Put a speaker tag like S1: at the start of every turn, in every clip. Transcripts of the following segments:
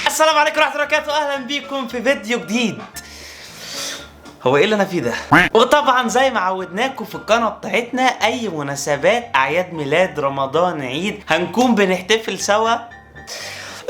S1: السلام عليكم ورحمة الله وبركاته، اهلا بيكم في فيديو جديد. هو ايه اللي انا فيه ده؟ وطبعا زي ما عودناكم في القناة بتاعتنا، اي مناسبات، اعياد ميلاد، رمضان، عيد، هنكون بنحتفل سوا.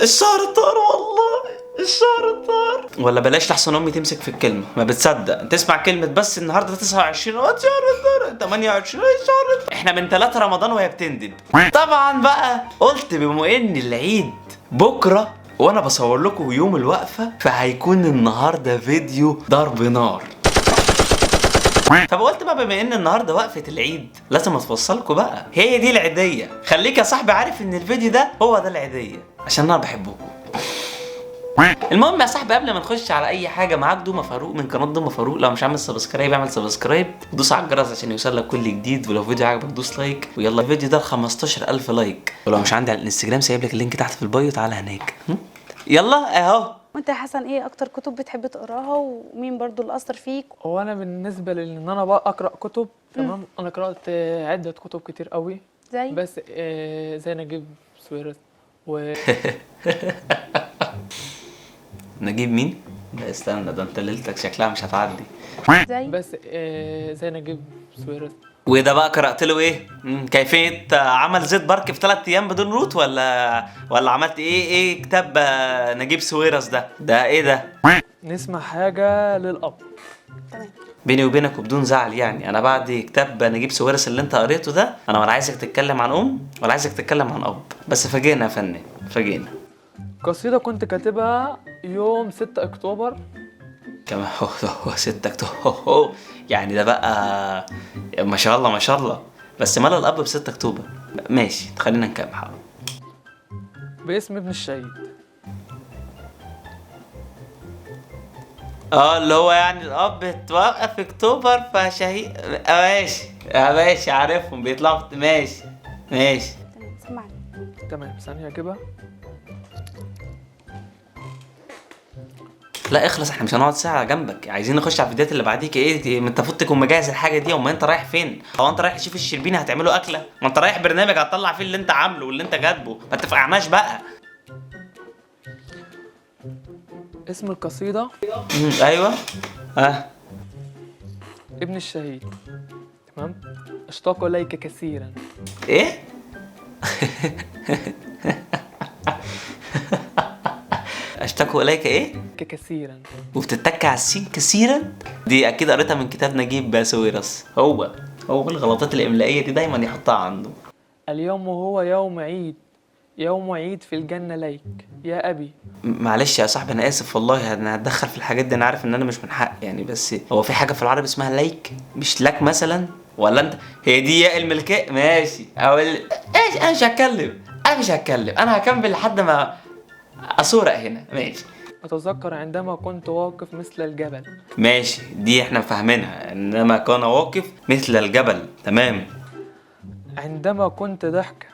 S1: الشهر طار، والله الشهر طار. ولا بلاش، لحسن امي تمسك في الكلمة، ما بتصدق تسمع كلمة. بس النهارده 29، اه شهر طار، 28 الشهر طار. احنا من 3 رمضان وهي بتندب. طبعا بقى قلت بما ان العيد بكره وانا بصور لكم يوم الوقفة، فهيكون النهارده فيديو ضرب نار. فقلت بقى بما ان النهارده وقفه العيد لازم اتوصلكوا بقى، هي دي العيديه. خليك يا صاحبي عارف ان الفيديو ده هو ده العيديه عشان انا بحبكم. المهم يا صاحبي، قبل ما نخش على اي حاجة، معاك دوما فاروق من قناة دوما فاروق. لو مش عامل subscribe اعمل subscribe ودوس على الجرس عشان يوصلك كل جديد، ولو فيديو عجبك دوس like، ويلا الفيديو ده 15000 like. ولو مش عندي على الانستجرام سايب لك ال link تحت في ال bio، تعالى هناك. يلا اهو.
S2: وانت يا حسن، ايه اكتر كتب بتحب تقراها؟ ومين برضو اللي اثر فيك؟
S3: هو انا بالنسبة لان انا بقى اقرا كتب، تمام، انا قرات عده كتب كتير قوي.
S2: زي؟
S3: بس زي نجيب ساويرس و
S1: نجيب مين؟ لا استنى، ده انت ليلتك شكلها مش هتعدي.
S2: زي؟
S3: بس زي نجيب ساويرس.
S1: وده بقى قرأت له ايه؟ كيفية عمل زيت برك في 3 ايام بدون روت، ولا عملت ايه؟ ايه كتاب نجيب ساويرس ده؟ ده ايه ده؟
S3: نسمع حاجة للاب.
S2: تمام.
S1: بيني وبينك وبدون زعل يعني، انا بعد كتاب نجيب ساويرس اللي انت قريته ده، انا ولا عايزك تتكلم عن ام ولا عايزك تتكلم عن اب، بس فاجئنا يا فنان، فاجئنا.
S3: قصيدة كنت كاتبها يوم 6 اكتوبر.
S1: كمان هو هو 6 اكتوبر يعني، ده بقى ما شاء الله ما شاء الله، بس مال الاب ب 6 اكتوبر؟ ماشي، خلينا نكمل. حاضر.
S3: باسم ابن الشهيد.
S1: اللي هو يعني الاب اتوقف في اكتوبر فشهيد. ماشي ماشي، عارفهم بيطلعوا ماشي ماشي.
S2: تمام، سمعني.
S3: تمام، ثانية اجيبها.
S1: لا اخلص، احنا مش هنقعد ساعة جنبك، عايزين نخش على الفيديوهات اللي بعديك. ايه ما انت المفروض تكون مجهز الحاجة دي. امال انت رايح فين؟ هو انت رايح تشوف الشربيني هتعمله اكلة؟ ما انت رايح برنامج هتطلع فيه اللي انت عامله واللي انت كاتبه، ما تفقعناش بقى.
S3: اسم القصيدة
S1: ايوه.
S3: ابن الشهيد. تمام. اشتاق اليك كثيرا.
S1: ايه؟ اشتاق اليك ايه؟
S3: كثيرا.
S1: وبتتك على السين كثيرا؟ دي اكيد قريتها من كتاب نجيب ساويرس. هو الغلطات الاملائيه دي دايما يحطها عنده.
S3: اليوم هو يوم عيد، يوم عيد في الجنة ليك يا أبي.
S1: معلش يا صاحبي، انا اسف والله، انا هتدخل في الحاجات دي، انا عارف ان انا مش من حق يعني، بس هو في حاجة في العربي اسمها ليك؟ مش لك مثلا؟ ولا انت هي دي ياء الملكية؟ ماشي. او ايش؟ انا مش هتكلم، انا مش هتكلم، انا هكمل لحد ما اصورق هنا. ماشي.
S3: أتذكر عندما كنت واقف مثل الجبل.
S1: ماشي، دي احنا فاهمينها، انما كان واقف مثل الجبل. تمام.
S3: عندما كنت ضحكة،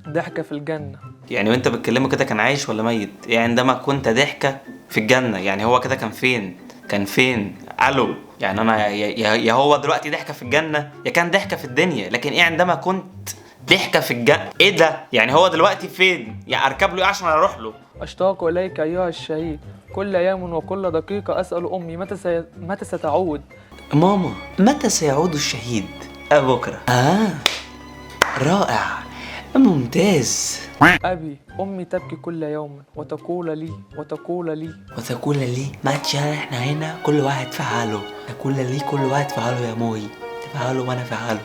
S3: ضحكة في الجنة.
S1: يعني وانت بتكلمه كده كان عايش ولا ميت؟ ايه عندما كنت ضحكة في الجنة؟ يعني هو كده كان فين؟ كان فين؟ الو، يعني انا يا هو دلوقتي ضحكة في الجنة يا كان ضحكة في الدنيا، لكن ايه عندما كنت ضحكة في الجنة؟ ايه ده؟ يعني هو دلوقتي فين؟ يعني اركب له ايه عشان اروح له؟
S3: أشتاق إليك أيها الشهيد، كل يوم وكل دقيقة أسأل أمي متى ستعود؟
S1: ماما متى سيعود الشهيد؟ بكرة. رائع، ممتاز.
S3: أبي، أمي تبكي كل يوم وتقول لي، وتقول لي،
S1: وتقول لي ما تشان، احنا هنا كل واحد في حاله. تقول لي كل واحد في حاله يا موي، في حاله وانا في حاله.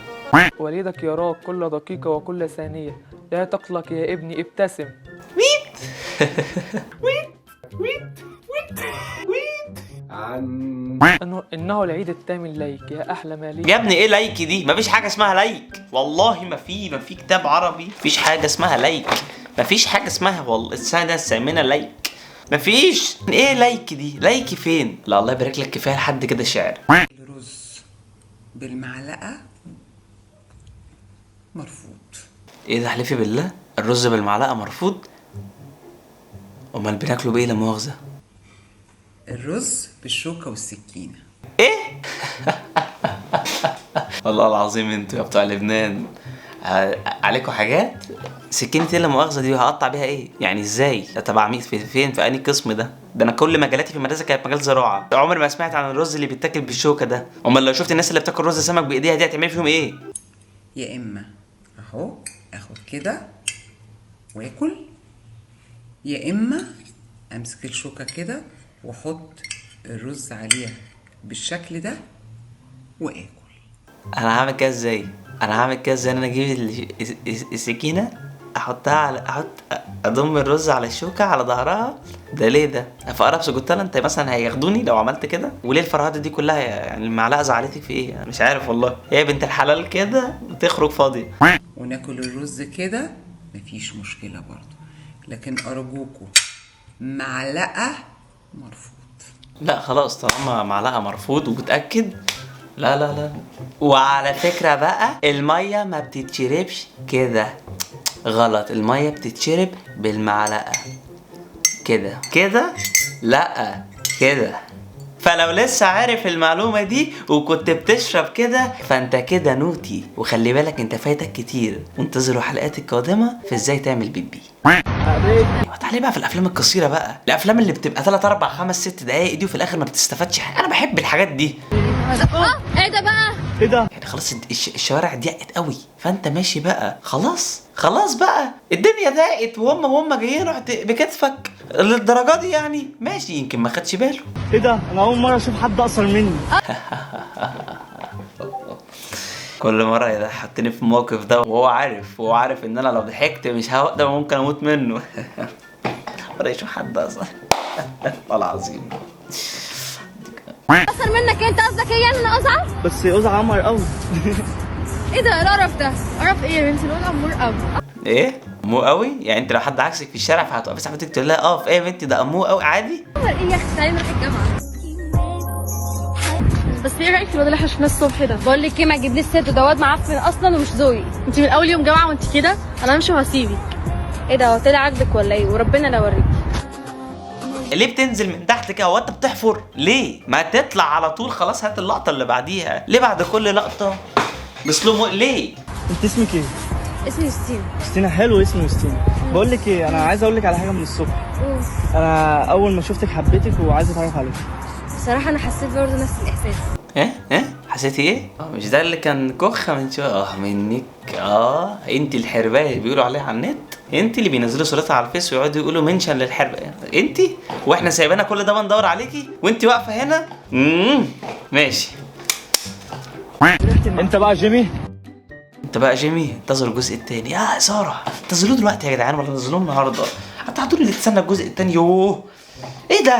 S3: وليدك يراك كل دقيقة وكل ثانية، لا تقلق يا ابني، ابتسم.
S1: ويت.
S4: ويت ويت ويت ويت.
S5: عن
S3: إنه العيد الثامن ليك يا أحلى ما ليك.
S1: يا ابني إيه ليك دي؟ مفيش حاجة اسمها ليك، والله ما في كتاب عربي مفيش حاجة اسمها ليك، مفيش حاجة اسمها والله السنة الثامنة ليك، مفيش. إيه ليك دي؟ ليك فين؟ لا الله يبارك لك، كفاية لحد كده شعر.
S6: الرز بالمعلقة مرفوض.
S1: إيه ده؟ احلفي بالله الرز بالمعلقة مرفوض؟ أمال بناكله بإيه لا مؤاخذة؟
S6: الرز بالشوكة والسكينة.
S1: إيه؟ والله العظيم انتوا يا بتوع لبنان عليكم حاجات. سكينة ايه لا مؤاخذة دي؟ هقطع بيها ايه؟ يعني ازاي؟ ده تبع مين؟ في فين؟ في انهي قسم ده؟ ده انا كل مجالاتي في المدرسة كانت مجال زراعة، عمري ما سمعت عن الرز اللي بيتاكل بالشوكة ده. امال لو شفت الناس اللي بتاكل رز سمك بايديها دي هتعملي فيهم ايه؟
S6: يا اما اهو اخد كده واكل، يا اما امسك الشوكة كده واحط الرز عليها بالشكل ده واكل.
S1: انا هعمل كده ازاي؟ انا هعمل كده ازاي؟ ان انا اجيب السكينة احطها على احط اضم الرز على الشوكة على ظهرها، ده ليه ده؟ في Arabs Got Talent مثلا هياخدوني لو عملت كده؟ وليه الفرهده دي كلها؟ يعني المعلقة زعلتك في ايه؟ انا مش عارف والله. هي بنت الحلال كده وتخرج فاضية.
S6: وناكل الرز كده مفيش مشكلة برضو، لكن ارجوكوا معلقه مرفوض.
S1: لا خلاص، طالما معلقه مرفوض وبتاكد، لا لا لا. وعلى فكرة بقى المية ما بتتشربش كده، غلط. المية بتتشرب بالمعلقه كده كده، لا كده. فلو لسه عارف المعلومة دي وكنت بتشرب كده فانت كده naughty، وخلي بالك انت فايتك كتير. وانتظروا حلقات القادمة في ازاي تعمل بيبي. تعالي بقى في الافلام القصيرة بقى، الافلام اللي بتبقى 3 4 5 6 دقايق دي وفي الاخر ما بتستفادش حاجة. انا بحب الحاجات دي.
S2: ايه ده بقى؟
S4: ايه ده؟
S1: يعني خلاص الشوارع ضيقت قوي، فانت ماشي بقى خلاص خلاص بقى الدنيا ضاقت، وهم جايين رحت بكتفك للدرجة دي يعني. ماشي، يمكن ما خدش باله.
S4: ايه ده؟ انا اول مرة اشوف حد اقصر مني.
S1: كل مرة يحطني في الموقف ده وهو عارف، وهو عارف ان انا لو ضحكت مش هقدر، ممكن اموت منه. مرة يشوف حد اصلا. والله العظيم.
S2: اقصر منك انت؟ قصدك ايه يعني انا اقصر؟
S4: بس قزع قمر قوي.
S2: ايه ده القرف ده؟ قرف ايه يا بنتي؟ نقول امور قوي.
S1: ايه؟ امور قوي؟ يعني انت لو حد عكسك في الشارع فهتوقفي صاحبتك تقول لها اقف ايه يا بنتي ده امور قوي عادي؟
S2: قمر ايه يا اختي؟ تعالي نروح الجامعة. بس ايه رايك في الواد اللي احنا شفناه الصبح ده؟ بقول لك ايه، ما تجيبليش سيرته، ده واد معفن اصلا ومش ذوقي. انت من اول يوم جامعه وانت كده، انا همشي وهسيبك. ايه ده، هو طلع عاجبك ولا ايه؟ وربنا لا اوريكي.
S1: ليه بتنزل من تحت كده؟ هو انت بتحفر ليه؟ ما تطلع على طول خلاص، هات اللقطة اللي بعديها. ليه بعد كل لقطة ب slow mo؟ ليه؟
S4: انت اسمك ايه؟
S2: اسمي يوستينا.
S4: يوستينا، حلو اسمه يوستينا. بقول لك ايه، انا عايز اقول لك على حاجة من الصبح. انا اول ما شفتك حبيتك وعايز اتعرف عليك.
S2: بصراحة انا حسيت برضه نفس الاحساس.
S1: ايه ايه حسيتي ايه؟ مش ده اللي كان كخه من شوية؟ منك. انت الحربايه اللي بيقولوا عليها على النت، انت اللي بينزلوا صورتها على الفيس ويقعدوا يقولوا mention للحربايه، انت واحنا سايبينها كل ده بندور عليكي وانت واقفة هنا. ماشي.
S4: انت بقى جيمي.
S1: انت بقى جيمي. انتظروا الجزء الثاني يا ساره. انتظروه دلوقتي يا جدعان ولا نزلوه النهارده؟ هتعطوني اللي تستنى الجزء الثاني. يوه ايه ده؟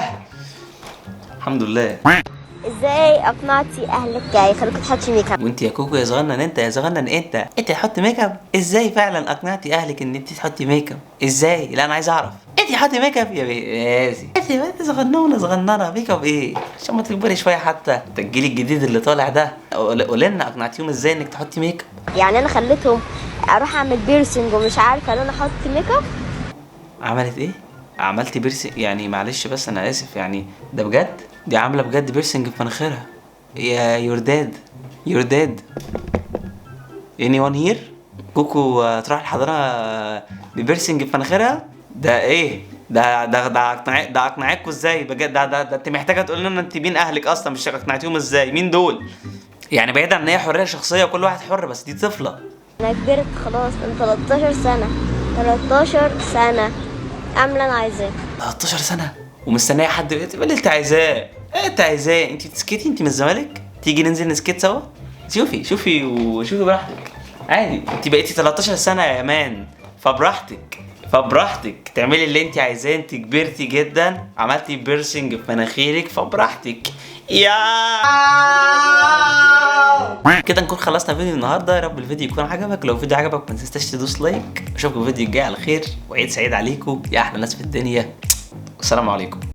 S1: الحمد لله.
S5: ازاي اقنعتي اهلك يخلوك تحطي make up؟
S1: وانت يا كوكو يا صغنن، انت يا صغنن، انت تحطي make up ازاي؟ فعلا اقنعتي اهلك ان انت تحطي make up ازاي؟ لا انا عايز اعرف. انت تحطي make up يا بيازي؟ انت صغنونه صغننه، make up ايه؟ عشان ما تكبري شوية حتى. انت الجيل الجديد اللي طالع ده، قولي لنا اقنعتيهم ازاي انك تحطي make up؟
S5: يعني انا خليتهم اروح اعمل piercing ومش عارفه ان انا احط make up.
S1: عملت ايه؟ عملتي piercing؟ يعني معلش بس انا اسف، يعني ده بجد؟ دي عامله بجد piercing في مناخيرها. يا your dad، your dad anyone here؟ كوكو تروح الحضانة ب piercing في مناخيرها؟ ده ايه ده؟ ده ده اقنع، ده اقنعتكوا ازاي بجد؟ ده ده, ده انت محتاجه تقول لنا انت مين اهلك اصلا، مش اقنعتيهم ازاي؟ مين دول؟ يعني بعيد عن ان هي حرية شخصية وكل واحد حر، بس دي طفله.
S5: انا كبرت خلاص، انا 13 سنة، 13 سنة اعمل اللي انا عايزاه.
S1: 13 سنة ومستنيه حد يقول اللي انت عايزاه. ايه انت عايزاه؟ انت بتسكتي؟ انت من الزمالك؟ تيجي ننزل نسكت سوا؟ شوفي شوفي وشوفي براحتك عادي. انت بقيتي 13 سنة يا man، فبراحتك فبراحتك تعملي اللي انت عايزاه. انت كبرتي جدا، عملتي piercing في مناخيرك، فبراحتك يا كده. نكون خلصنا فيديو النهارده. يا رب الفيديو يكون عجبك. لو الفيديو عجبك ما تنساش تدوس like. اشوفكم الفيديو الجاي على خير، وعيد سعيد عليكم يا احلى ناس في الدنيا. والسلام عليكم.